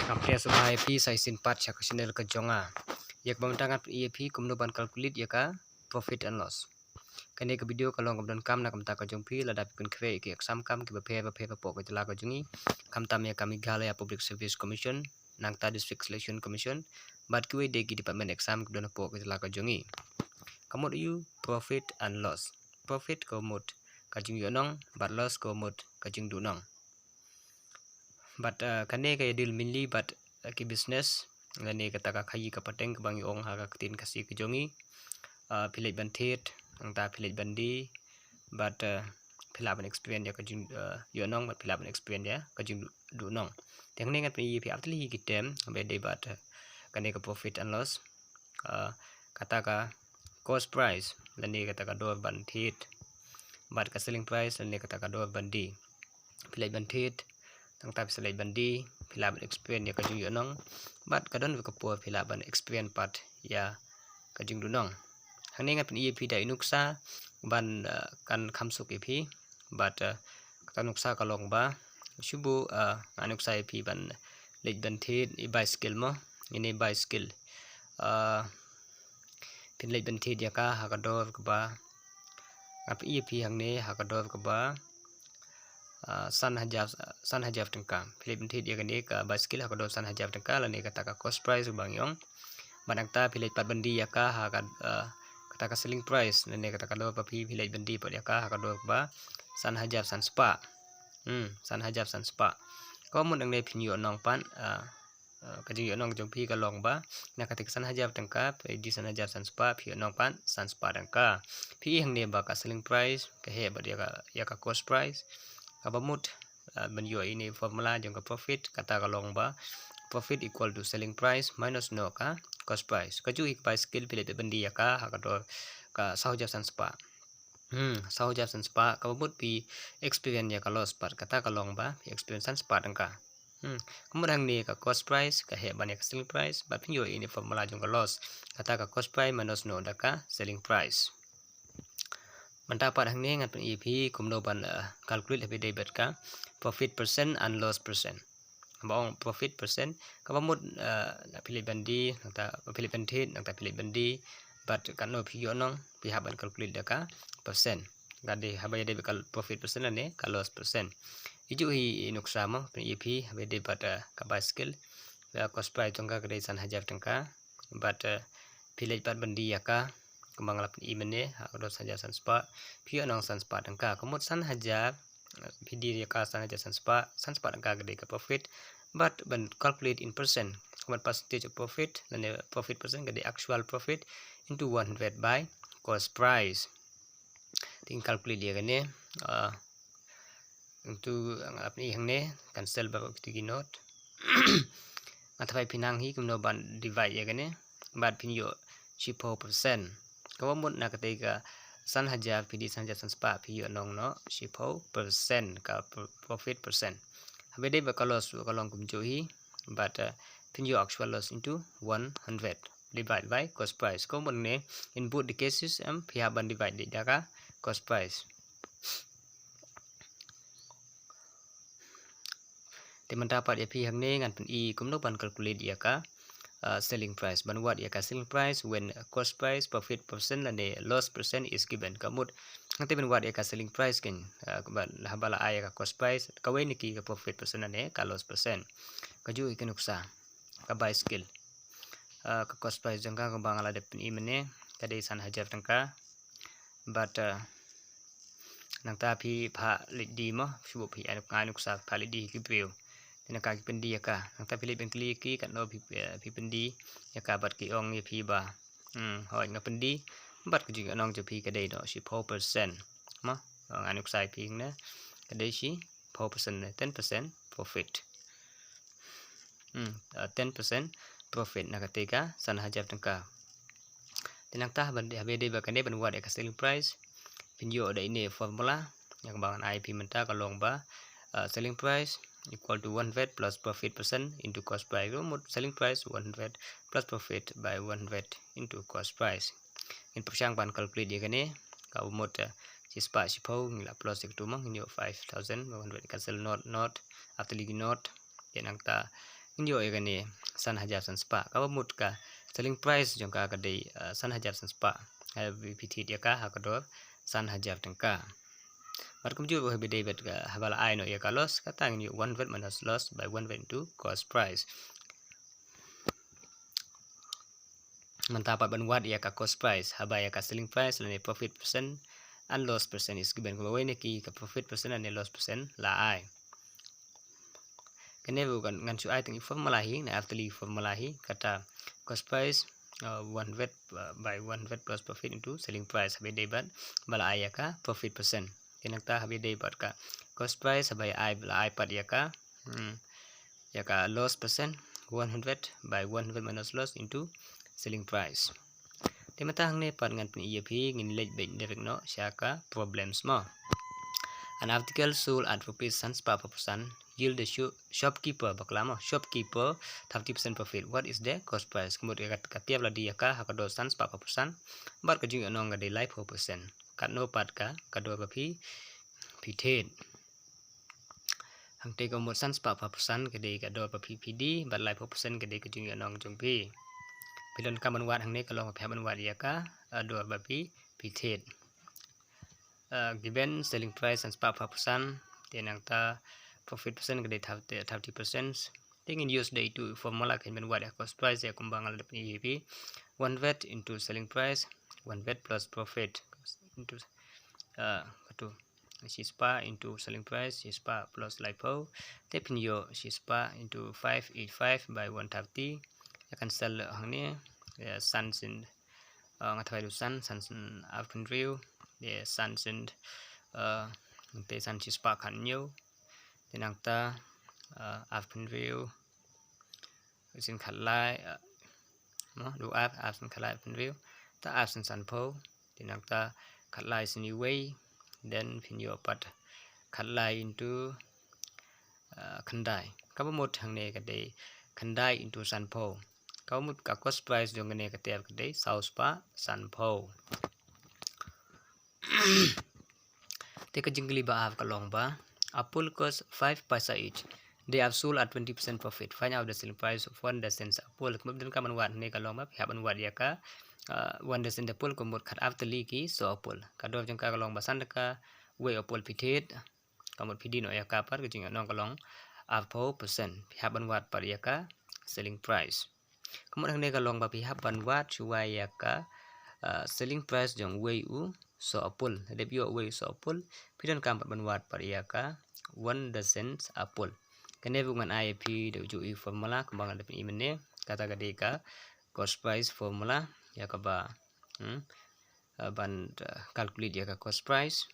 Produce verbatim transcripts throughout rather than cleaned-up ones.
Ka phi sngewbha ïa phi sa shisien pat sha ka channel ka jong nga. Ïa kaba mynta ngan pyni ïa phi kumno ban calculate ïa ka profit and loss. Kane ka video ka long kaba donkam na ka bynta ka jong phi lada phi kren khreh ïa ki exam kam kiba pher ba pher hapoh ka jylla ka jong ngi. Khamtam ïa ka Meghalaya Public Service Commission, nangta District Selection Commission, bad kiwei de ki department exam kiba don hapoh ka jylla ka jong ngi. Ka mut ïa u profit and loss. Profit ka mut ka jingïohnong, bad loss ka mut ka jingduhnong. Bad, uh, kane ka ïa deal mainly bad, uh, ki business, lane kata ka khaïi ka pateng kaba ngi ong ha ka ktien Khasi ka jong ngi. Uh, phi leit ban thied, nangta phi leit ban die, bad, uh, phi lah ban experience ïa ka jing, uh, ïohnong, bad phi lah ban experience ïa ka jingduhnong. Te hangne ngan pyni ïa phi ar tylli hi ki term, ba dei bad, uh, kane ka profit and loss. Uh, kata ka cost price, lane kata ka dor ban thied, bad ka selling price, lane kata ka dor ban die. Phi leit ban thied, nangta phi sa leit ban die, phi lah ban experience ïa ka jingïohnong, bad ka don ka por phi lah ban experience pat ïa ka jingduhnong. Hangne ngan pyni ïa phi da i nuksa ban, uh, kan kham suk ïa phi, bad, uh, kata nuksa ka long ba, shu buh, uh, nga nuksa ïa phi ban leit ban thied i bicycle mo, ine i bicycle. Uh, phin leit ban thied ïa ka ha ka dor kaba, nga pyni ïa phi hangne ha ka dor kaba, ah, san hajar, san hajar tyngka. Phi leit ban thied ïa kane ka bicycle ha ka dor san hajar tyngka, lane kata ka cost price kaba ngi ong. Bad nangta phi leit pat ban die ïa ka ha ka, ah, kata ka selling price, lane kata ka dor ba phi, phi leit ban die pat ïa ka ha ka dor kaba san hajar san spah. Hmm, san hajar san spah. Ka mut hangne phin ïohnong pat, ah, Uh, ka jingïohnong jong phi ka long ba, na kata ka san hajar tyngka, phi die san hajar san spah, phi ïohnong pat san spah tyngka. Phi i hangne ba ka selling price ka heh bad ïa ka, ïa ka cost price. Kaba mut, uh, ban ïoh ine formula jong ka profit, kata ka long ba, profit equal to selling price minus noh ka cost price. Kajuh hi ka bicycle phi leit ban die ïa ka ha ka dor ka saw hajar san spah. Hmm, saw hajar san spah, kaba mut phi experience ïa ka loss pat, kata ka long ba phi experience san spah tyngka. Hmm, ka mut hangne ka cost price ka heh ban ïa ka selling price, bad phin ïoh ine formula jong ka loss. Kata ka cost price minus noh da ka selling price. Mynta pat hangne ngan pyni ïa phi kumno ban, uh, calculate haba dei bad ka profit percent and loss percent. Ba ong profit percent, kaba mut, uh, na phi leit ban die, nangta phi leit ban thied, nangta phi leit ban die, bad katno phi ïohnong, phi hap ban calculate da ka percent. Ka dei haba ïadei bad ka profit percent lane ka loss percent. Ïa ju hi i nuksa mo, pyni ïa phi haba ïadei bad, uh, ka bicycle, uh, cost price jong ka ka dei san hajar tyngka, bad, uh, phi leit pat ban die ïa ka, kumba nga la pyni mynne, ha ka dor san hajar san spah, phi ïohnong san spah tyngka. Ka mut san hajar, phi die ïa ka san hajar san spah, san spah tyngka ka dei ka profit. Bad ban calculate in percent, ka mut percentage of profit, lane profit percent ka dei actual profit into one hundred by cost price. Te ngin calculate ïa kane, ah, into, nga la pyni hangne, cancel ba kito ki not. Nga tharai phi nang hi kumno ban divide ïa kane, bad phin ïoh shiphew percent. Kaba mut na katei ka san hajar phi die san hajar san spah, phi ïohnong noh shiphew percent ka pro-, profit percent. Haba dei bad ka loss ka long kumjuh hi, bad, uh, phin ïoh actual loss into one hundred divide by cost price. Kaba mut ne, in both the cases, em, phi hap ban divide da ka cost price. Te mynta pat ïa phi hangne ngan pyni kumno ban calculate ïa ka, uh, selling price. Ban wad ïa ka selling price when cost price, profit percent lane loss percent is given. Ka mut, hangta ban wad ïa ka selling price kan, uh, ba, haba la ai ïa ka cost price, kawei na ki ka profit percent lane ka loss percent. Kajuh hi ka nuksa, ka bicycle. Uh, ka cost price jong ka kumba nga la dep pyni mynne, ka dei san hajar tyngka. Bad, uh, nangta phi phah leit die mo, shu buh phi ai nuksa phah leit die ki briew. Te nangta ki pyndie ïa ka. Nangta phi leit ban kylli ki katno phi, eh, phi pyndie ïa ka bad ki ong ïa phi ba, hmm, hooid nga pyndie. Bad ka jingïohnong jong phi ka dei noh shiphew percent. Mo, nga ai nuksa ïa phi ne, ka dei shiphew percent ne, ten percent profit. Hmm, uh, ten percent profit na katei ka san hajar tyngka. Te nangta haba dei, haba dei ba kane ban wad ïa ka selling price, phin ïoh da ine formula, ïa kaba ngan ai phi mynta ka long ba, uh, selling price equal to one hundred plus profit percent into cost price. Ka mut selling price one hundred plus profit by one hundred into cost price. Ngin pyrshang ban calculate ïa kane, kaba mut, uh, shispah shiphew, ngin la plus ïa katu mo, ngin ïoh five thousand, one hundred cancel not, not, after ligi not, ïa nangta Ngin ïoh ïa kane san hajar san spah. Kaba mut ka selling price jong ka ka dei, uh, san hajar san spah. Haba phi thied ïa ka ha ka dor san hajar tyngka. Bad kumjuh haba dei bad ka, haba la ai noh ïa ka loss, kata ngin ïoh one hundred minus loss by one hundred into cost price. Mynta pat ban wad ïa ka cost price, haba ïa ka selling price lane profit percent and loss percent is given. Kumba wei ne ki ka profit percent lane loss percent la ai. Kane ruh ngan shu ai tang i formula hi, na after i formula hi, kata cost price, uh, one hundred, uh, by one hundred plus profit into selling price, haba dei bad ba la ai ïa ka profit percent. Te nangta haba dei bad ka cost price, haba ai, la ai pat ïa ka, hmm, ïa ka loss percent, one hundred by one hundred minus loss into selling price. Te mynta hangne pat ngan pyni ïa phi, ngin leit beit direct noh sha ka problems mo. An article sold at rupees san spah phew percent yield the sho-, shopkeeper, bakla mo, shopkeeper thirty percent profit. What is the cost price? Ka mut ka, ka tiap la die ïa ka ha ka dor san spah phew percent, bad ka jingïohnong ka dei laiphew percent. Katno pat ka, ka dor ba phi, phi thied. Hangtei ka mut san spah phew percent ka dei ka dor ba phi, phi die, bad laiphew percent ka dei ka jingïohnong jong phi. Phi donkam ban wad hangne ka long ba phi hap ban wad ïa ka, uh, dor ba phi, phi thied. Uh, given selling price san spah phew percent, te nangta profit percent ka dei thirty, thirty percent. Te ngin use da itu formula kan ban wad ïa cost price ïa kumba nga la dep pyni ïa phi. One hundred into selling price, one hundred plus profit into, uh, katu, shispah into selling price, shispah plus laiphew. Te phin ïoh shispah into five eight five by one thirty. Ïa cancel hangne, ïa san sien, uh, nga tharai du san, san sien arphew hynriew, ïa san sien, uh, te san shispah khathynñiew. Te nangta, uh, arphew hynriew sien khatlai, uh, mo, du ar, ar sien khatlai arphew hynriew, ta ar sien sanphew, te nangta khatlai sien iwei, then phin ïoh pat khatlai into, uh, khyndai. Kaba mut hangne ka dei khyndai into sanphew. Kaba mut ka cost price jong kane ka tiap ka dei saw spah sanphew. Te ka jingkylli ba ar ka long ba, apple cost five paisa each. They have sold at twenty percent profit. Find out the selling price of one dozen apple. Ka mut phi donkam ban wad hangne ka long ba phi hap ban wad ïa ka, uh, one dozen apple, ka mut khat ar tylli ki saw apple. Ka dor jong ka ka long ba san tyngka wei apple phi thied. Ka mut phi die noh ïa ka pat ka jingïohnong ka long arphew percent. Phi hap ban wad pat ïa ka selling price. Ka mut hangne ka long ba phi hap ban wad shuwa ïa ka, uh, selling price jong wei u saw apple. Dep ïoh wei u saw apple, phi donkam pat ban wad pat ïa ka one dozen apple. Kane ruh ngan ai ïa phi da u juh i formula kumba nga dep pyni mynne. Kata ka dei ka cost price formula ïa kaba, hmm, uh, ban, uh, calculate ïa ka cost price.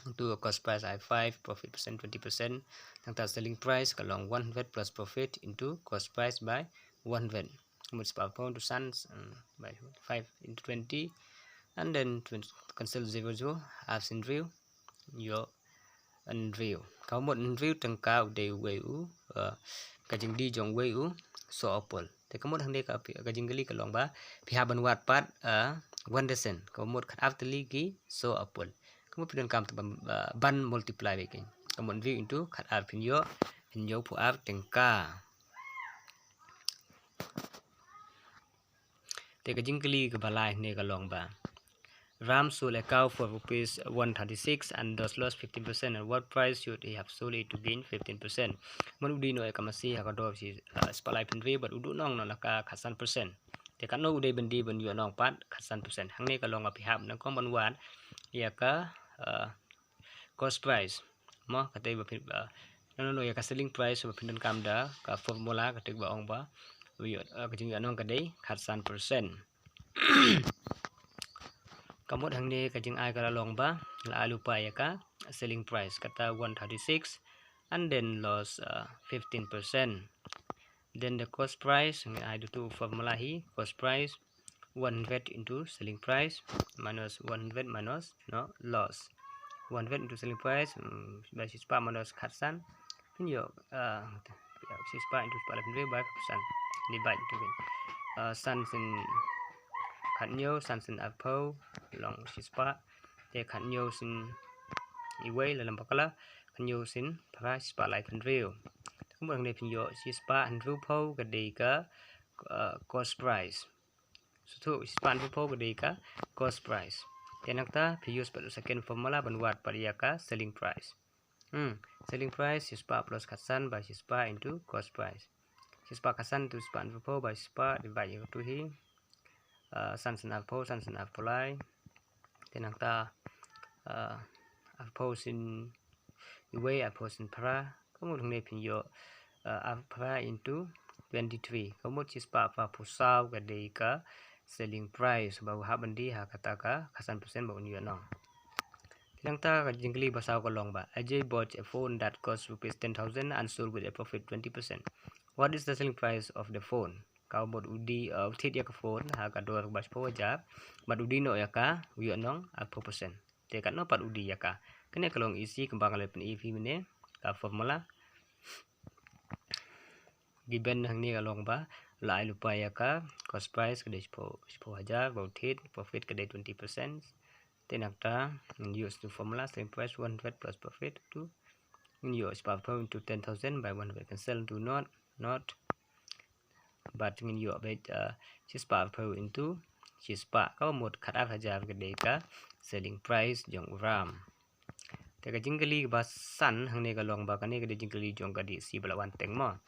Into cost price ai five, profit percent twenty percent. Nangta selling price ka long one hundred plus profit into cost price by one hundred. Mut spah phew into san, um, by five into twenty. And then twenty, cancel zero zero, ar sien hynriew, ïoh hynriew. Ka mut hynriew tyngka u dei uwei u, uh, ka jingdie jong uwei u saw apple. Te ka mut hangne ka, ka jingkylli ka long ba phi hap ban wad pat, uh, one dozen. Ka mut khat ar tylli ki saw apple. Ka mut phi donkam ban, uh, ban multiply beit kein. Ka mut hynriew into khat ar phin ïoh hynñiewphew ar tyngka. Te ka jingkylli kaba lai hangne ka long ba, Ram sold a cow for rupees one thirty-six and thus lost fifteen percent. At what price should he have sold it to gain fifteen percent? Mut u die noh ïa ka masi ha ka dor shi, uh, spah laiphew hynriew bad u duhnong noh la ka khatsan percent. Te katno u dei ban die ban ïohnong pat khatsan percent. Hangne ka long ba phi hap nyngkong ban wad ïa ka, uh, cost price. Mo, kata ba phi, uh, no, no, no, ïa ka selling price ba phi donkam da ka formula kata ba ong ba u ïoh, uh, ka jingïohnong ka dei khatsan percent. Ka mut hangne ka jingai ka la long ba la ai lypa ïa ka selling price kata one thirty-six and then loss, uh, fifteen percent. Then the cost price, ngi ai da utu formula hi, cost price one hundred into selling price minus one hundred minus, no, loss. One hundred into selling price, mm, by shispah minus khatsan. Phin ïoh, uh, shispah into spah laiphew hynriew by five percent. Divide into, uh, san sien khathynñiew, san sien arphew, long shispah. Te khathynñiew sien iwei la lem bakla, khathynñiew sien phra shispah laiphew hynriew. Te Ka mut hangne phin ïoh shispah hynriewphew ka dei ka, uh, cost price. Sngewthuh, shispah hynriewphew ka dei ka cost price. Te nangta phi use pat second formula ban wad pat ïa ka selling price. Hmm, selling price shispah plus khatsan ba shispah into cost price. Shispah khatsan into shispah hynriewphew ba shispah divide ïa katu hi, uh, san sien arphew, san sien arphew lai. Te nangta, uh, arphew sien iwei, arphew sien phra. Ka mut hangne phin ïoh, uh, arphew phra into twenty-three. Ka mut shispah phra phew saw ka dei ka selling price ba u hap ban die ha kata ka khatsan percent ba un ïoh nong. Te nangta ka jingkylli ba saw ka long ba, Ajay bought a phone that cost rupees ten thousand and sold with a profit twenty percent. What is the selling price of the phone? Ka mut u die, uh, u thied ïa ka phone ha ka dor ba shiphew hajar, bad u die noh ïa ka, u ïoh nong arphew percent. Te katno pat u die ïa ka? Kane ka long easy, kumba nga la pyni ïa phi mynne, ka formula. Given hangne ka long ba la ai lypa ïa ka cost price ka dei shiphew, shiphew hajar, ba u thied, profit ka dei twenty percent. Te nangta ngin use the formula selling price one hundred plus profit two. Ngin ïoh shispah arphew into ten thousand by one hundred, cancel into not, not. Bad ngin ïoh beit, uh, shispah arphew into shispah, ka mut khatar hajar ka dei ka selling price jong u ram. Te ka jingkylli ba san hangne ka long ba kane ka dei jingkylli jong ka D C ba la wan teng mo.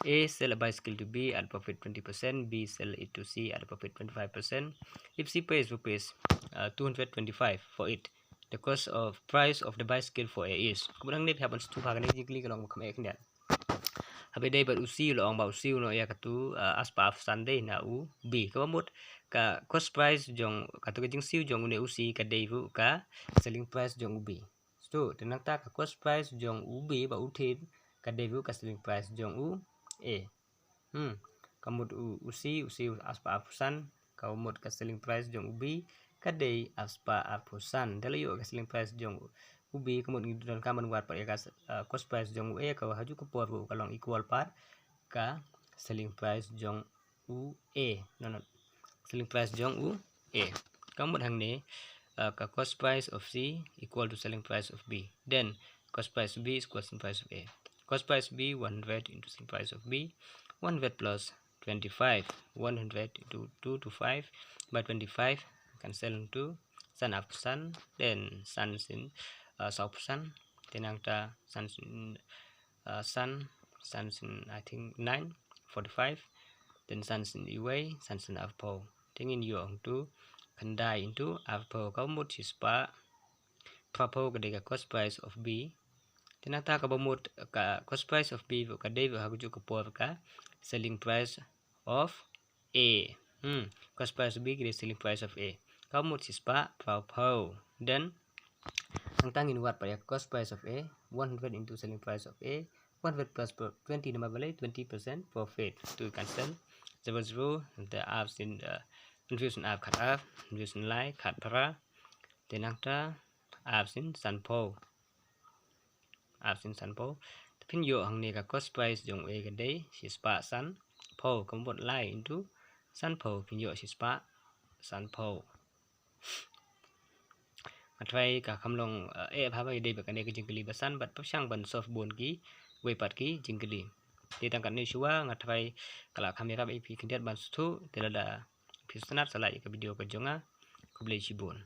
A sell a bicycle to B at profit twenty percent, B sell it to C at profit twenty-five percent. If C pays rupees, uh, two hundred twenty-five for it, the cost of price of the bicycle for A is. Kumba hangne phi hap ban sngewthuh ba kane ka jingkylli ka long ba kham eh khyndiat. Haba dei bad u C, u la ong ba u C u noh ïa katu, uh, arspah arphew san dei na u B. Kaba mut ka cost price jong katu ka jingsiew jong une u C ka dei ruh ka selling price jong u B. Sngewthuh, te nangta ka cost price jong u B ba u thied ka dei ruh ka selling price jong u A. Hmm. Ka mut u, u C, u C arspah arphew san, ka mut ka selling price jong u B ka dei arspah arphew san. Te la ïoh ka selling price jong u B, ka mut ngi donkam ban wad pat ïa ka, uh, cost price jong u A, ka ha ju ka por ruh ka long equal pat ka selling price jong u A. No, no. Selling price jong u A. Ka mut hangne, uh, ka cost price of C equal to selling price of B. Then cost price of B is equal to selling price of A. Cost price of B one hundred into selling price of B, one hundred plus twenty-five, one hundred into two to five by twenty-five, cancel into san arphew san, then san sien, uh, saw phew san, te nangta san sien, uh, san, san sien, I think, nine, forty-five, then san sien iwei, san sien arphew. Te ngin ïoh hangtu khyndai into arphew, ka mut shispah phra phew ka dei ka cost price of B. Te nangta kaba mut ka cost price of B ruh ka dei ruh ha kajuh ka por ka selling price of A. Hmm, cost price of B ka dei selling price of A. Ka mut shispah phra phew. Then nangta ngin wad pat ïa cost price of A, one hundred into selling price of A, one hundred plus twenty, namar balei, twenty percent profit. To cancel, zero zero, the half in, uh, confusion half, khat half, confusion lai, khat phra. Te nangta half in san phew. Half in san phew. Te phin ïoh hangne ka cost price jong A ka dei shispah san phew, ka mut lai into san phew, phin ïoh shispah san phew. Nga tharai ka kham long, uh, eh, bha ba ïadei bad kane ka jingkylli ba san, bad pyrshang ban solve bun kiwei pat ki jingkylli. Te tang katne shuwa, nga tharai ka la kham ïarap ïa phi khyndiat ban sngewthuh. Te lada phi sngewtynnat, sa like ïa ka video ka jong nga. Khublei shibun.